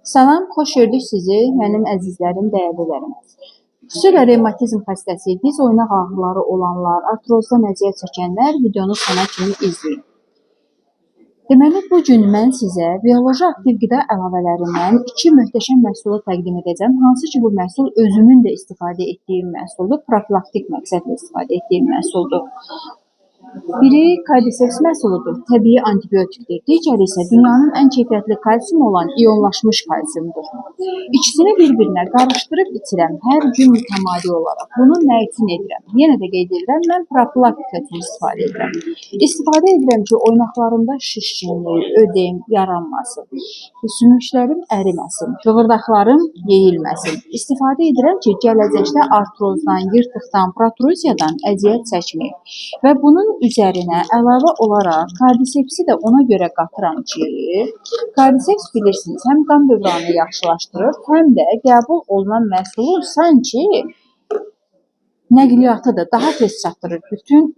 Salam, xoş gördük sizi, mənim əzizlərim, dəyərlilərim. Xüsusilə revmatizm xəstəsi, diz oynaq ağrıları olanlar, artrozdan əziyyət çəkənlər videonu sona kimi izləyin. Deməli, bu gün mən sizə bioloji aktiv qida əlavələrindən iki möhtəşəm məhsulu təqdim edəcəm. Hansı ki, bu məhsul özümün də istifadə etdiyim məhsuldur, profilaktik məqsədlə istifadə etdiyim məhsuldur. Biri Cordyceps məhsuludur, təbii antibiotikdir. Digəri isə dünyanın ən keyfiyyətli kalsiumu olan ionlaşmış kalsiumdur. İkisini bir-birinə qarışdırıb içirəm hər gün mütəmadi olaraq. Bunu nə üçün edirəm? Yenə də qeyd edirəm, mən profilaktika üçün istifadə edirəm. İstifadə edirəm ki, oynaqlarımda şişkinlik, ödem yaranmasın, sümüklərim əriməsin, qıvırdaqlarım yeyilməsin. İstifadə edirəm ki, gələcəkdə artrozdan, yırtıqdan, protruziyadan əziyyət çəkməyim. Və bunun üzərinə əlavə olaraq Cordycepsi də ona görə qatıram ki, Cordyceps bilirsiniz, həm qan dövranını yaxşılaşdırır, həm də qəbul olunan məhsulu sanki nəqliyyatı da daha tez çatdırır. Bütün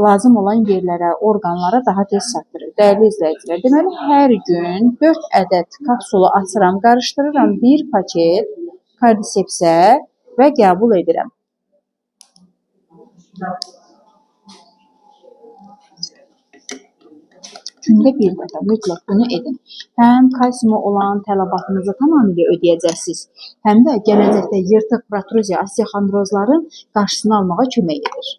lazım olan yerlərə, orqanlara daha tez çatdırır. Dəyərli izləyicilər, deməli hər gün 4 ədəd kapsulu açıram, qarışdırıram bir paket Cordycepsə və qəbul edirəm. Gündə bir dəfə mütləq bunu edin. Həm kalsiuma olan tələbatınızı tamamilə ödəyəcəksiniz, həm də gələcəkdə yırtıq, protruziya, osteoxondrozların qarşısını almağa kömək edir.